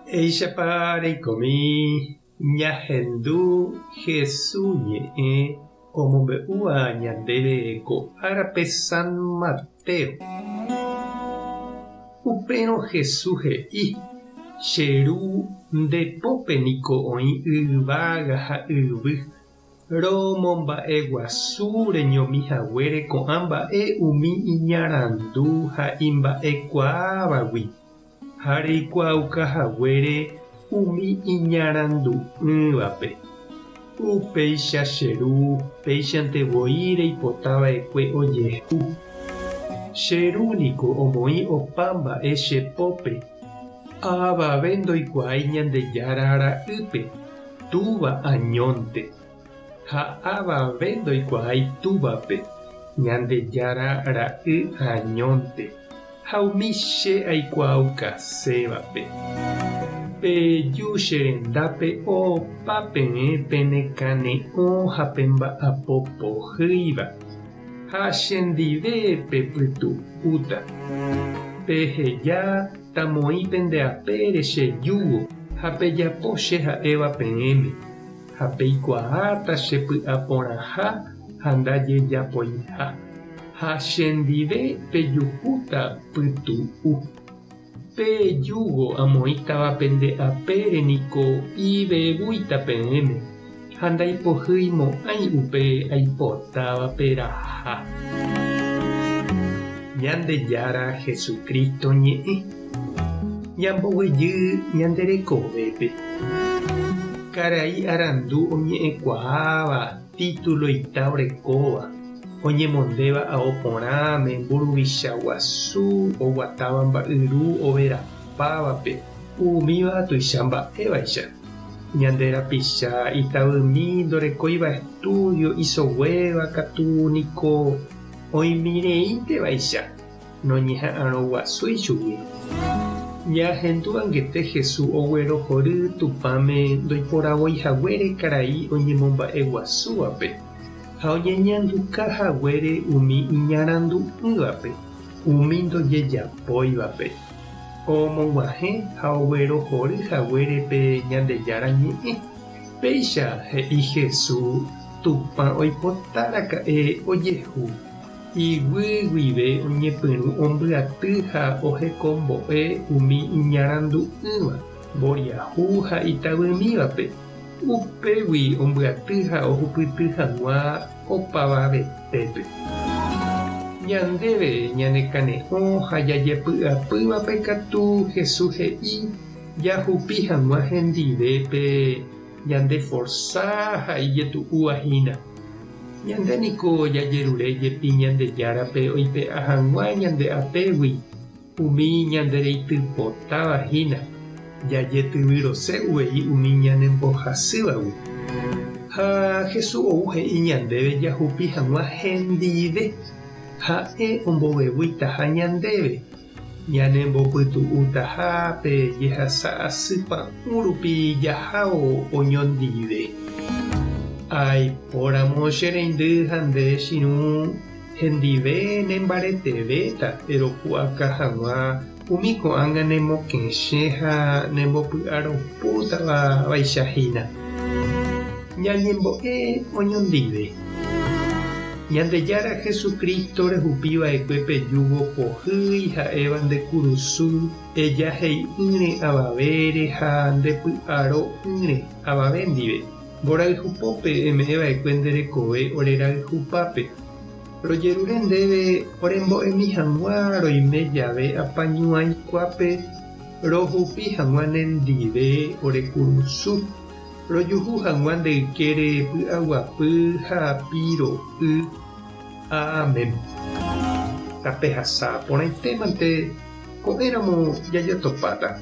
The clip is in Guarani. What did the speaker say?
Mba'éichapa reikomi ñahendu Jesús ñe'ẽ omombe'úva ñandéve ko árape San Mateo? Upérõ Jesús he'i, Che Ru, nde pópe niko oĩ yvága ha yvy. Romomba'eguasu reñomi haguére ko'ã mba'e umi iñarandu ha imba'ekuaávagui, ha reikuaauka haguére umi iñarandu'ỹvape. Upéicha che Ru, péichante voi reipota va'ekue ojehu. Che Ru niko omoĩ opa mba'e che pópe, avave ndoikuaái Ñandejára Ra'ýpe. Túva añónte, ha avave ndoikuaái Túvape, Ñandejára Ra'y añónte, ha umi che aikuaaukasévape. Peju che rendápe opa peẽ penekane'õ ha pemba'apo pohýiva, ha chendive pepytu'úta. Peheja Tamoĩ pende apére che júgo ha pejapo che ha'éva peẽme, ha peikuaáta che py'a porãha ha ndajejapoiha, ha chendive pejuhúta pytu'u. Pe júgo amoĩtava pende apére niko ivevúita peẽme, ha ndaipohyimo'ãi upe aipotáva peraha. Ñandejára Jesucristo ñe'ẽ ñamboguejy ñande rekovépe. Karai arandu oñe'ẽkuaáva títuloita orekóva, oñemondéva ao porãme mburuvicha guasu oguatáva mba'yru overapávape, umíva tuicha mba'évaicha. Ñande rapicha itavymi ndorekóiva estudio isoguéva katu niko oĩmireíntevaicha noñeha'arõguasúi chugui. Ñahendu angete Jesús oguerohory Tupãme ndoiporavói haguére karai oñemomba'eguasúvape ha oñeñanduka haguére umi iñarandu'ỹvape, umi ndojejapóivape. Omog̃uahẽ ha oguerohory haguére pe Ñandejára Ñe'ẽ. Péicha he'i Jesús, Tupã oipota raka'e ojehu, iguy guive oñepyrũ ombyaty ha ohekombo'e umi iñarandu'ỹva, mboriahu ha itavymívape, upégui ombyaty ha ohupyty hag̃ua opavavetépe. Ñandéve ñanekane'õ ha jajepy'apývape katu Jesús he'i jahupi hag̃ua hendive pe ñandeforsa ha ijetu'úva hína. Ñande niko jajerure jepi Ñandejárape oipe'a hag̃ua ñande apégui umi ñandereitypotáva hína, jajetyvyrose uvei umi ñanembohasývagui. Ha Jesús ou he'i ñandéve jahupi hag̃ua hendive, ha'e ombovevuitaha ñandéve, ñanembopytu'utaha pe jehasa asy pa'ũ rupi jahávo oñondive. Aipóramo che reindy ha nde chirũ Hendive nembaretevéta eropu'aka hag̃ua umi ko'ág̃a nemokẽche ha nembopy'aropútava vaicha hína. Ñañembo'e oñondive. Ñandejára Jesucristo rehupi va'ekue pe júgo pohýi ha'éva nde kurusu ejahei'ỹre avavére ha nde py'aro'ỹre avave ndive. Mborayhupópe eme'ẽ va'ekue nde rekove ore rayhupápe. Rojerure ndéve orembo'emi hag̃ua roime jave apañuãi kuápe rohupi hag̃ua nendive ore kurusu, rojuhu hag̃ua nde ykére py'aguapy ha piro'y. Amén. Tapehasa porãitémante ko'ẽramo jajotopáta.